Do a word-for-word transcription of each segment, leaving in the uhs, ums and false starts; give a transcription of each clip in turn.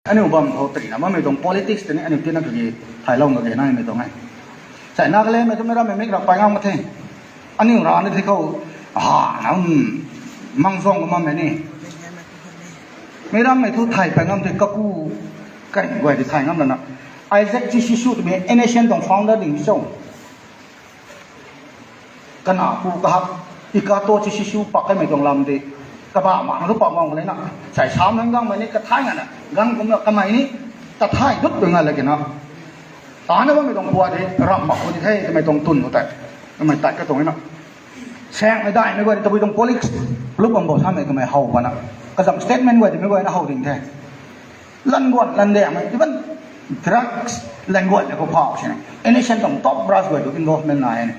Aniu bam khou tei na bammei tuang politics tei ni aniu tina kagi thaylou na ge namei tuang e. Sai Nagaland mei tu meic rammei mik rak pai ngam the. Aniu ra ni the khou ha na um mang zuang ka mammei ni. Meic rammei thu thay pai ngam the kaku kai guay di thay ngam lana. Isaac Chichisu twmei N S N tuang founder ding cho. Kana pu kahak, ikato chi sisu pak kaimei tuang lam de. Kaba ma na tu pak bam ka le na. Sai sam nang gang mei ni kathai nga na. Gang kum na kamei ni kathai dut tu nga le kina. Tana bammei tuang pua de, ram mak ku di the, kamei tuang tun ku tai. Kamei tai ka tuang na. Seng mei dai mei guay ni tabui tuang politics, lup bam bo samei kamei how bana. Kazam statement guay di mei guay na how ding the. Lan guan, lan de mei, even drugs, lan guan le khou phau sini. N S N tuang top brass guay tu involvement na e.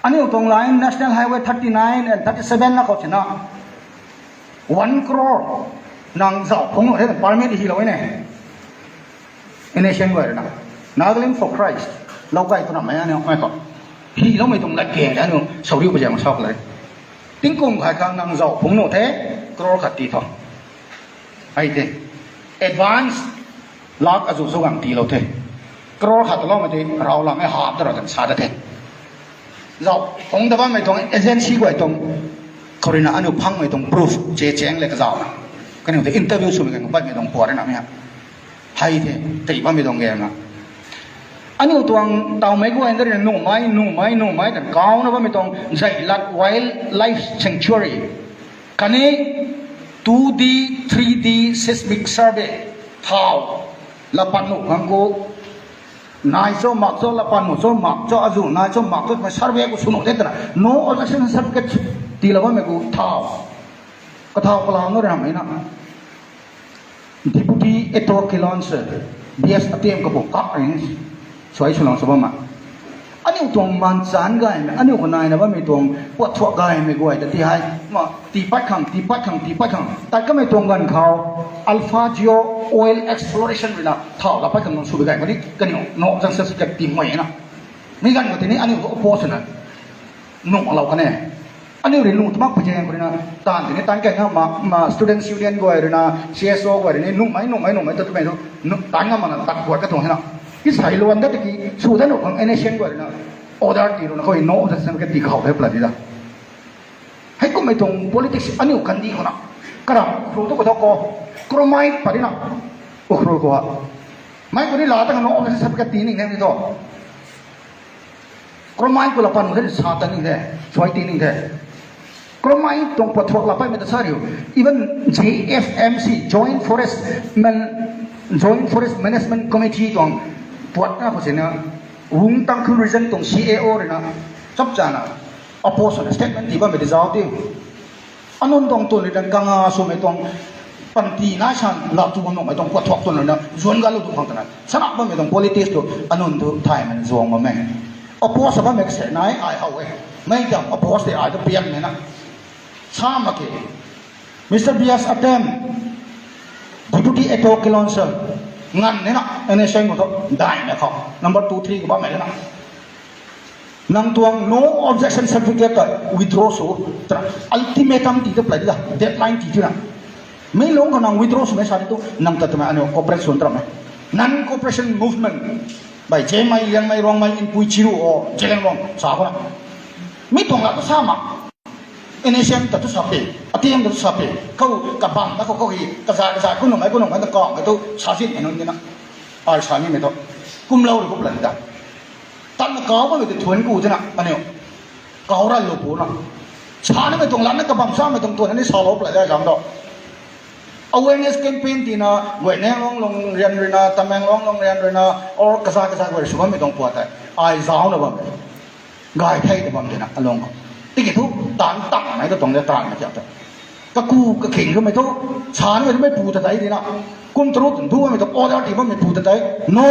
Aniu tuang line National Highway thirty nine and thirty seven na khou sina. One crore nang zauh phung nu he permit hi lou e ne. N S N guay rui na. Nagaland for Christ. Lou kai tu na mei aniu mei khou. Hi loumei tuang lat keng de aniu sauriu pa jang sak le. Tingkum khai khang nang zauh phung nu the, crore khat ti tho. Ai the. Advance lak azu zu gang ti lou the. Crore khat lou mei tei rau lang e hap ta ra kan sa da the. Zauh phung da bammei tuang agency guay tuang khou rui na aniu phangmei tuang proof che cheng le kazauh na. Kaniw tei interview swmei kan bammei tuang pua rui na mei ha. Hei the, tei bammei tuang game na. Aniu tuang tawmei guay na rui na numei, numei, numei tan kau na bammei tuang Zailat Wildlife Sanctuary. Khatni two D, three D seismic survey. Thau. Lapat nu khang khou. Nai cho, mak cho, lapat nu cho, mak cho, azu nai cho, mak cho, mei survey khou sw nu the twna. No objection certificate ti la bammei khou thau. Kathau kalau na ramei na. Deputy Ato Kilonser, B S Atem kapu kak rin, suai sw lang sw bam ma. Aniu tuang manchan gaymei, aniu khou naina bammei tuang puat thuak gaymei guay ta ti hei, ma, tii pat khang, tii pat khang, tii pat khang. Tat kamei tuang ganv khou, Alpha Geo Oil Exploration rui na, thau la pat khang nung sw bi gay khou ni, kaniw, no, zang sa sa kat ti mei na. Mi ganv khou tini aniu khou oppose na. Nung alou kan e. Aniu rui nung tw mak pui zaeng khou rui na, taanv tini taanv kai na ma, ma Students Union guay rui na, C S O guay rui ni, nungmei, nungmei, nungmei, ta twmei thu, nung, taanv ngam mak na, tat guay katuang hei na. Ki sai luan dat ki, sw dat nu khang N S N guay rui na, order ti rui na, khou no, ta sa kat ti khou the pla di da. Hei kummei tuang politics aniu kandi khou na. Karam, Ukhrul tu khou thu khou, Chromite pa di na, Ukhrul khou ha. Mei khou ni la ta khang no, ta sa kat ti ning the ni thu. Chromite khou la pan the, sa ta ning the, suai ti ning the. Chromite tuang puat thuak la paimei ta sa riu. Even J F M C, Joint Forest Man-, Joint Forest Management Committee tuang puat na khou sina, Wung Tangkhul Region tuang C A O rui na, chap chana, oppose na statement ti bammei di zauc ti. Anun tuang tun rui na kanga swmei tuang panty nai san lap tu bam nuhmei tuang puat thuak tun rui na zuan ga lu tu khang twna. Sana bammei tuang politics tu anun tu thaymei na zuang bam e. Oppose bammei kase nai ai how e. Mei tam oppose tei ai tu piakmei na. Sa mak ke. Mister B S Atem, Deputy Ato Kilonser, nganv ni na, N S N khou thu, daihmei khou, number two, three khou bammei na. Nang tuang no objection certificate ta withdraw sw, twna ultimatum ti tu play di da, deadline ti tu na. Mei lung khou nang withdraw swmei sa di tu, nang ta twmei aniu cooperate sw tram e. Non-cooperation movement, bai Zemei, Liangmei, Ruangmei, Inpui, Chiru o, Zeliangrong, sa khou na. Mi tuang la tu sa ma. N S N ta tu sa pe, Atem ta tu sa pe, khou kabam na khou khou hi, kaza kaza, kunungmei, kunungmei ta kawmei tu, sa zitmei nunc di na. Ai sa nimei tu. Kumlou rui khou plan da. Tatna kau bammei tu thuan ku tina, aniu. Kau ran lu pu na. Sa nimei tuang lat na kabam samei tuang thuan ni salou plan da zam tu. Awareness campaign tina, Guaynenglong lung rian rui na, Tamenglong lung rian rui na, or kaza kaza guay sw bammei tuang pua tei. Ai zauc na bam. Gay thei ta bam tina, alung khou. Tiki thu, taanv tangmei ta tuang de, taanv mei kiak ta. Kaku, kakhing kamei thu, sa nimei tu mei pu ta tei di na. Kum taruk tu, du mei tu order ti bammei pu ta tei. No,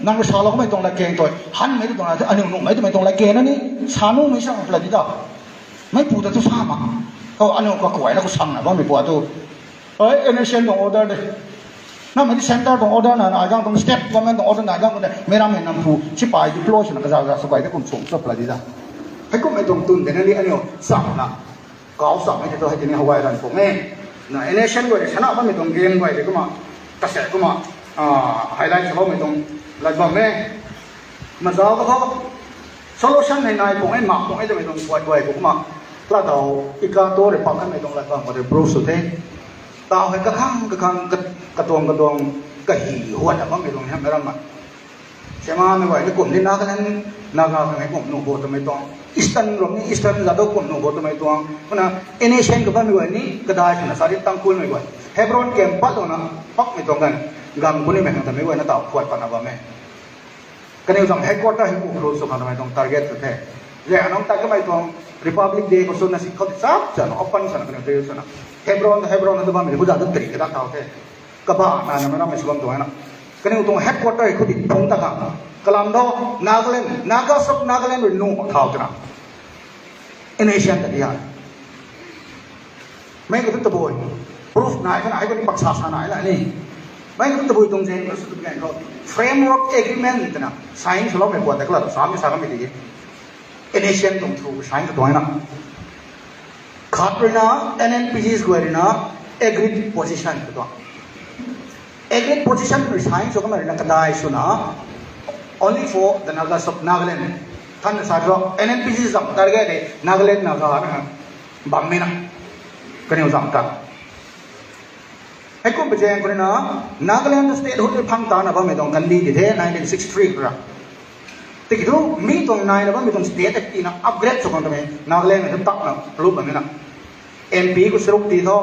nang rui salou kamei tuang lat keng tui. Hanmei tu tuang lat, aniu nuhmei twmei tuang lat keng na ni. Sa numei sa pla di da. Mei pu ta tu sa ma. Khou aniu kakuay na khou sang na bammei pua tu. Ai, N S N tuang order de. Namei di centre tuang order na, na ai gang tuang state government tuang order na ai gang tuang de. Meic rammei nam pu, sipai deploy swna kaza kaza sipai de kum sung chap la di da. Hei kummei tuang tun de na ni aniu sa na. Kau samei tei tu hei tini hawai ran pung e. Na N S N guay de sana bammei tuang game guay de kumna. Kasa kumna highlight saloumei tuang lat bam e. Mazau ka khou solution hei nai pung e, mak pung e twmei tuang puat guay kumna latdaw ika to rui pak kanmei tuang lat bam khou rui proof sw the. Tau hei kakhang kakhang katuang katuang kahi huat a bammei tuang hamh na ram ma. Sema mei guay ni kum ni Nagaland, Naga khang hei kum nuh bo twmei tuang. Eastern ram ni Eastern zat tu kum nuh bo twmei tuang. Kumna N A C N ka bammei guay ni kadai swna sa di Tangkhulmei guay Hebron camp patlouna pakmei tuang ganv, gang punimei khang tamei guay na tau khuat patna bam e. Kaniw zam headquarter hei ku close sw khang tamei tuang target sw the. Ze anong tat kamei tuang Republic Day khou swna si khou ti chap chana open swna kaniw tei swna Hebron, Hebron tu bammei ni kuza tu tri kadak tau the. Kaba nai na mei rammei sw bam tuang na. Kaniw tuang headquarter hei khou ti phung ta khang. Kalam do Nagaland, Nagas of Nagaland rui nuh thau twna N A C N ta di ha. Mei khou tu tabui. Proof nai khana hei khou ni paksa sa nai la ni. Mei khou tu tabui tuang zaeng khou sw tu ganv khou Framework Agreement twna sign swloumei puat ta kala samei sa kamei di. N A C N tuang through sign ka tuang na. Khat rui na N N P Gs guay rui na agreed position ka tuang. Agreed position rui sign sw kamei rui na kadai swna only for the Nagas of Nagaland. Thanna sa thu N N P G zam target de Nagaland Naga na bammei na. Kaniw zam ta. Heikum pui zaeng khou rui na Nagaland statehood phang tana bammei tuang kandi di the nineteen sixty-three khou ra. Tiki thu mi tuang naina bammei tuang state tina upgrade sw khang tamei Nagaland mei thu takna lu bammei na. M P khou saruk ti tho,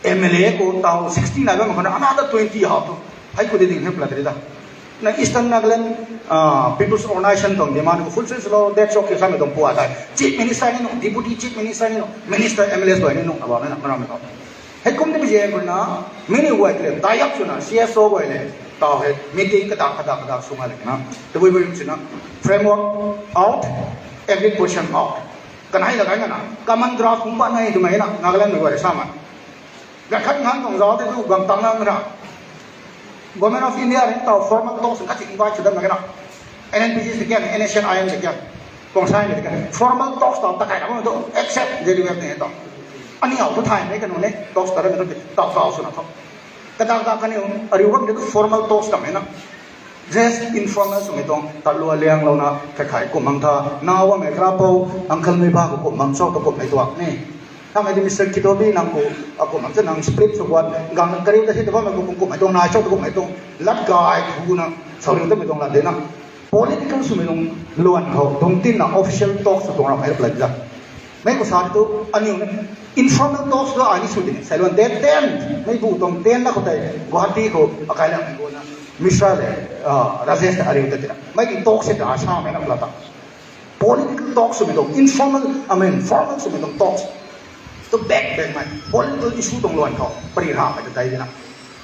M L A khou tau sixty nai bammei khou na another twenty hau thu. Hei khou di ding hei pla tari ta. Na Eastern Nagaland People's Organisation tuang demand khou fulfill swlou dat chok khe samei tuang pua tei Chief Minister ni nuh, Deputy Chief Minister ni nuh, Minister M L As guay ni nuh na bammei na marammei khou. Heikum di pui zaeng khou rui na mi ni guay le tie up swna C S O guay le tau hei meeting kadak kadak kadak sw ngai le na. Tabui bui swna framework out, agreed position out. Kanei la kai ngana common draft kum pat nai twmei na Nagalandmei guay rui sa ma. Gakhat ngan tuang zauc tei tu gam tang na ra. Government of India rui tau formal talks khat si invite sw dat mak kena. N N P G tei kian, N S C N I M tei kian, tuang saimei tei kian formal talks tau takai na bam tu accept J D F ni tau. Aniu tu thaymei kanu ne talks ta ramei tu tau tau swna tho. Kadak kadak kaniw ariu bammei tu formal talks kamei na. Just informal swmei tuang tatlua lianglouna khat khai kum mang tha, naw bammei karapou, unclemei ba khou kum mang cho tu kummei tuang ni. Kamei ti Mister Kitobi nang khou akum mang cha nang split sw guat gang kariu ta si tu bammei khou kum kummei tuang nai cho tu kummei tuang lat gay khuna sauriu tamei tuang lat de na. Political swmei tuang luan khou tuang tinna official talks tuang ramhmei rap lak za. Mei khou sa tu aniu ni informal talks tu ai ni sw di sei luan de ten, mei bu tuang ten na khou tei Guwahati khou akai lamei khou na Mishra le Rajesh ariu ta tina mei ki talks se ta samei na pla ta. Political talks swmei tuang informal, I mean formal swmei tuang talks tu back backmei political issue tuang luan khou pari ramei ta tei dina.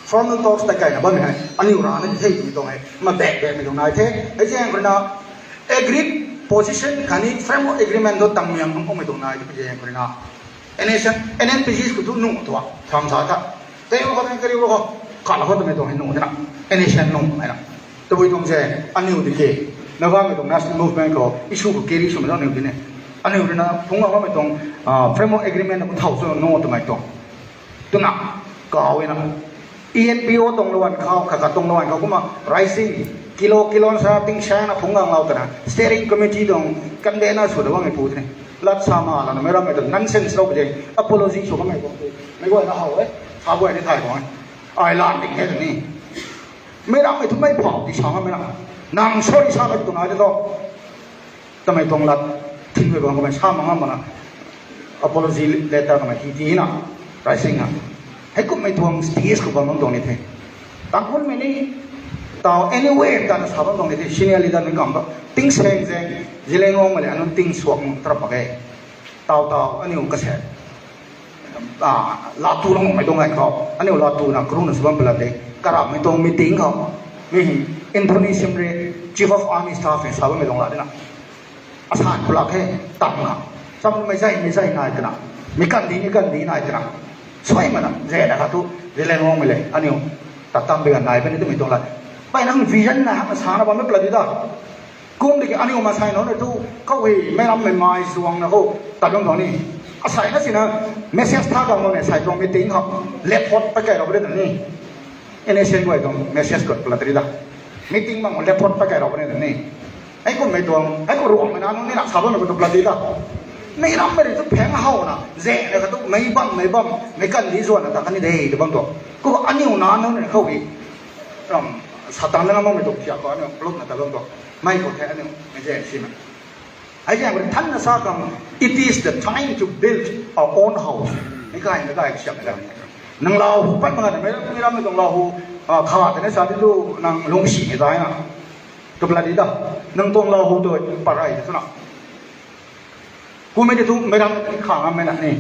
Formal talks tei kaina bammei hei aniu rana di thei twmei tuang hei ma back backmei tuang nai the. Hei zaeng khou na agreed position khatni framework agreement tu tangmiang khang kummei tuang nai the zaeng khou na. N S C N, N N P Gs khou tu nuh tua tham sa tha. Tei khou tei kariu khou kala khou twmei tuang hei nuh tina N S C N nuh hei na. Tabui tuang se aniu di ke Nagamei tuang national movement khou issue khou carry swmei tuang aniu di ne. Aniu rui na phungc gammei tuang framework agreement na khou thau sw nuh twmei tuang. Twna kau na E N P O tuang luan khou khat khat tuang luan khou kumna rising kilo kilo sa tingsaengna phungc gang lou twna steering committee tuang convener sw da bammei pu tini. Lat sa ma lana meic rammei tuang nonsense lou pui de apology sw kamei tuang pu. Meic guayna how e, sa guay ni thay tuang e. Ai lat ding e twni. Meic rammei thu mei phau ti sa ngammei na. Nang sorry samei tuang nai de tho. Tamei tuang lat thinmei bang kamei sa mak ngam mana apology letter kamei hi tina. Rising a. Heikumhmei tuang stage khou bam bam tuang ni the. Tangkhulmei ni tau anyway tana sa bam tuang ni the senior leader ni kam ta. Tingsaeng zaeng Zeliangrongmei le anunc ting suak nung tarap mak e. Tau tau aniu kasa latu lang nuhmei tuang ganv khou aniu latuna karuna sw bam palat de. Karamhmei tuang meeting khou mi Anthony Shimray, Chief of Army Staff hei sa bammei tuang lat dina. Asan khou lak khe tamna. Chammei zei mei zei nai twna. Mi kandih mi kandih nai twna. Suaimana zena khat tu Zeliangrongmei le aniu ta tam bi gan nai puni twmei tuang lat. Pai nang vision na hak sana bammei palat di ta. Kum tiki aniu masai nunc na tu khou hei meic rammei mai zuangna khou tat bam tuang ni. Asei na sina message tha tuang lou ne sei tuang meeting khou. Left hot pakeilou puni tuang ni. N S N guay tuang message khou plat ri da. Meeting mang le pot pa kai rau ne ni. Ai kum mei tuang, ai kum ruang mei na nung ni na sa bam mei khou plat ri da. Mei ram mei ri tu pheng hau na, ze na ka tu mei bam, mei bam, mei kan di zuan na ta kan ni de, de bam tu. Ku aniu na nung ni khou ri. Ram, Satan na mei tu kia ko aniu plot na ta bam tu. Mei khou the aniu, mei ze si mei. Hei ziang khou than na sa khang, it is the time to build our own house. Mei kai, mei kai siam na. Nang lau hu pat mak na, mei ram, mei ram mei tuang lau hu, ah, kha ta na sa di lu nang lungsi ni dai na. Tu plat di da. Nang tuang lau hu tu parai de tu na. Ku mei di tu mei ram kha ngam mei na ni.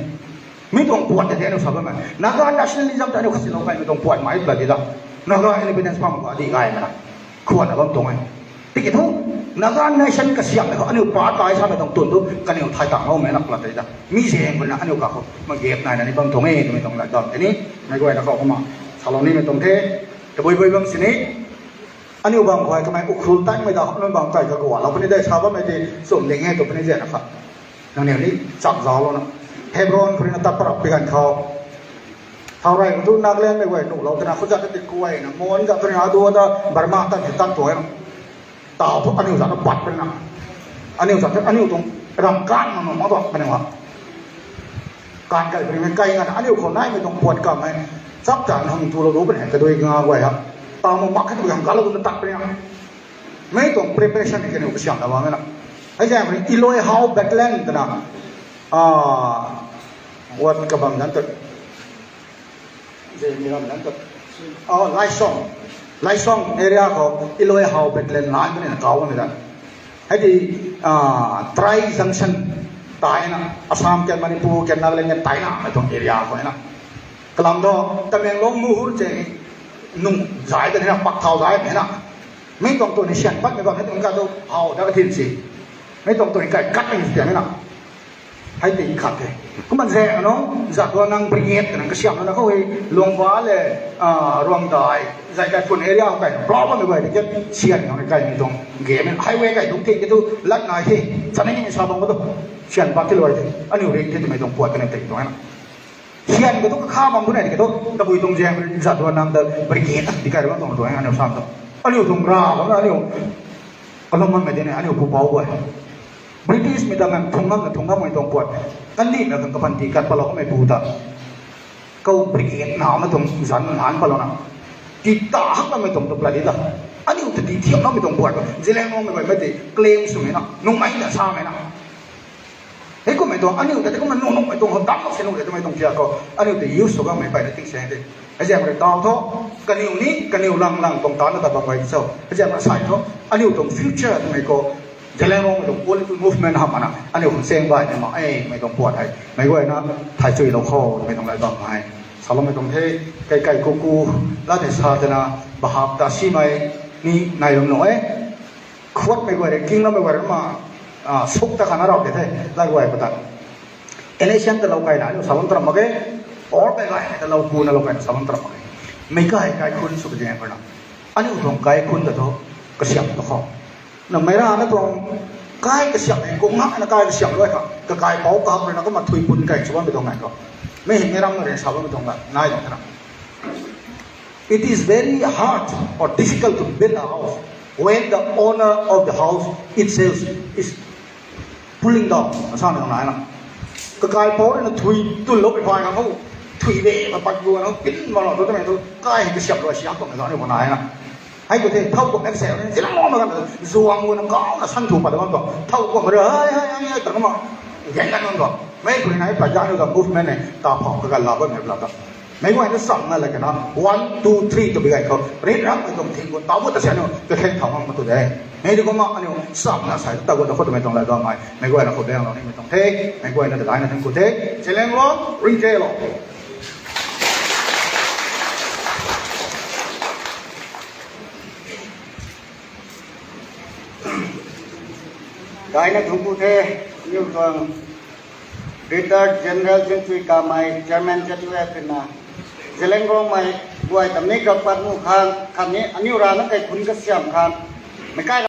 Mi tuang puat de aniu sa bam mei. Naga nationalism ta aniu khasi lou kai mei tuang puat mai plat di da. Naga independence pam ka di gai mei na. Khuan na bam tuang e. Tiki thu, Naga nation kasiam na khou aniu pa tai sa mei tuang tun tu, kaniw thai tang lou mei na plat tei da. Mi ziang khou na aniu ka khou, ma gap nai na ni bam tuang e, mei tuang la dam tei ni, mei guay na khou kumna, salou ni mei tuang the, tabui bui bam sini, aniu bam khou hei kamei Ukhrul tang mei da, aniu bam kai ka gualou puni dei sa bam mei tei, sum ling e tu puni zian na kha. Nang niw ni chak zauc lou na. Hebron khou rui na tat parap pi ganv khou. Thau rey khou tu Nagaland mei guay nuh lou twna khou zat ta ti kuay na. Mon zat tu ni adu ta Burma tan ti tan tuang e na. Tau thu aniu zat na pat puni na. Aniu zat tu aniu tuang ram kan na nuh mak tuang kaniw ha. Kan kai puni mei kai ngan aniu khou nai mei tuang puat kam hei. Chap ta na hung tu lou du puni hei kadui nga guay ha. Tau mu mak hei tu hang ka lou tu na tat puni na. Mei tuang preparation ni kaniw kasiam na bam mei na. Hei ziang puni Eloi Hau Battalion twna. Ah, what kabam dan tu. Zemi ram dan tu. Oh, Laisong. Laisong area khou Eloi Hau Battalion lan kani na kau mei dan. Hei di, ah, Tri Junction tai na, Assam ken Manipur ken Nagaland ken tai na, mei tuang area khou na. Kalam do, Tamenglong Muhur che nung zai ta ni na, pak thau zai mei na. Mei tuang tu ni sian pat mei bam ni tuang ka tu, hau da ka thin si. Mei tuang tu ni kai kat ni si na. Hei ti khat the. Kumna ze ano, zat tuang nang brigade nang kasiam na khou hei, Lungba le, ah, Ruangdai, zai kai phun area kai, problem mei guay de ket, sian nang kai ni tuang, game highway kai tuang the, ke tu, lat nai the, chani ni sa bam ka tu, sian pat ti luai the, aniu ring the, mei tuang puat kani tei tuang na. Sian ka tu kakha bam tu na, ke tu, tabui tuang ziang, zat tuang nang ta, brigade, di kai bam tuang tuang, aniu sam tu. Aniu tuang ra, bam na aniu, kalum bam mei de na, aniu pupou guay. British mei ta nang thung ngam na thung ngam mei tuang puat. Kandih na kang kapan ti kat palou mei pu ta. Kou brigade na na tuang zan nan palou na. Ti ta hak na mei tuang tu plat di ta. Aniu ta ti thiam na mei tuang puat. Zeliangrong mei mei ti claim sw mei na. Nung mei na sa mei na. Hei kum mei tuang, aniu ta ti kum na nung nung mei tuang, ho dam se nung de tu mei tuang tia khou. Aniu ta use sw gam mei pai na ting se de. Hei ziang rui tau tho, kaniw ni, kaniw lang lang tuang ta na ta bam pai so. Hei ziang rui sai tho, aniu tuang future twmei khou, Zeliangrong tuang political movement hamh na, aniu khang seng bai ni ma, e, mei tuang puat hei. Mei guay na, thai chui lou khou, mei tuang lai bam hei. Salou mei tuang the, kai kai ku ku, la thei sa tana, bahap ta si mei, ni nai lum nung e. Khuat mei guay rei, king la mei guay rei ma, ah, suk ta khana rau ke the, la guay patan. N S N ta lou kai na, aniu salou tram mak e. Or mei guay ta lou ku na lou kai na salou tram mak e. Mei kai kai khun suk de khou na. Aniu tuang kai khun ta tho, kasiam ta khou. Na mei ra na tuang kai kasiam e, kung ngak na kai kasiam luai kha. Kakai pou kap rui na kumna thui pun kai sw bam mei tuang nai khou. Mei hei mei ram na rei sa bam mei tuang nai, nai tuang na. It is very hard or difficult to build a house when the owner of the house itself is pulling down. Asa na nai na. Kakai pou rui na thui tun lou pi phai na khou. Thui de, ma pat gu na, pin ma lou tu, tu mei tu, kai hei kasiam luai siam tuang na, ni khou nai na. Hei khou the, thau kum ek se, zilang mo na kan, zuang gu na kau na san thu pat bam tuang. Thau kum rui, hai, hai, hai, hai, ta kumna, gen kan bam tuang. Mei khou rui na, pat jan gu tuang movement e, ta phau ka gan la bam mei la ta. Mei guay na sam na la kana, one, two, three tu bi gay khou, rit ram mei tuang thing gu, tau bu ta sian o, ka kheng thau mang ma tu de. Mei di kumna, aniu sam na sai, ta gu ta khou tu mei tuang la dam ai. Mei guay na khou beng lou ni mei tuang the, mei guay na ta gay na thing khou the, Zeliangrong, ring the lou. Daina thungku the, niw tuang Retired General Zinchui Kamei, Chairman Z U F na, Zeliangrongmei guay ta mi gap pat mu khang, khatni aniu rana kaikhun kasiam khang, meic kai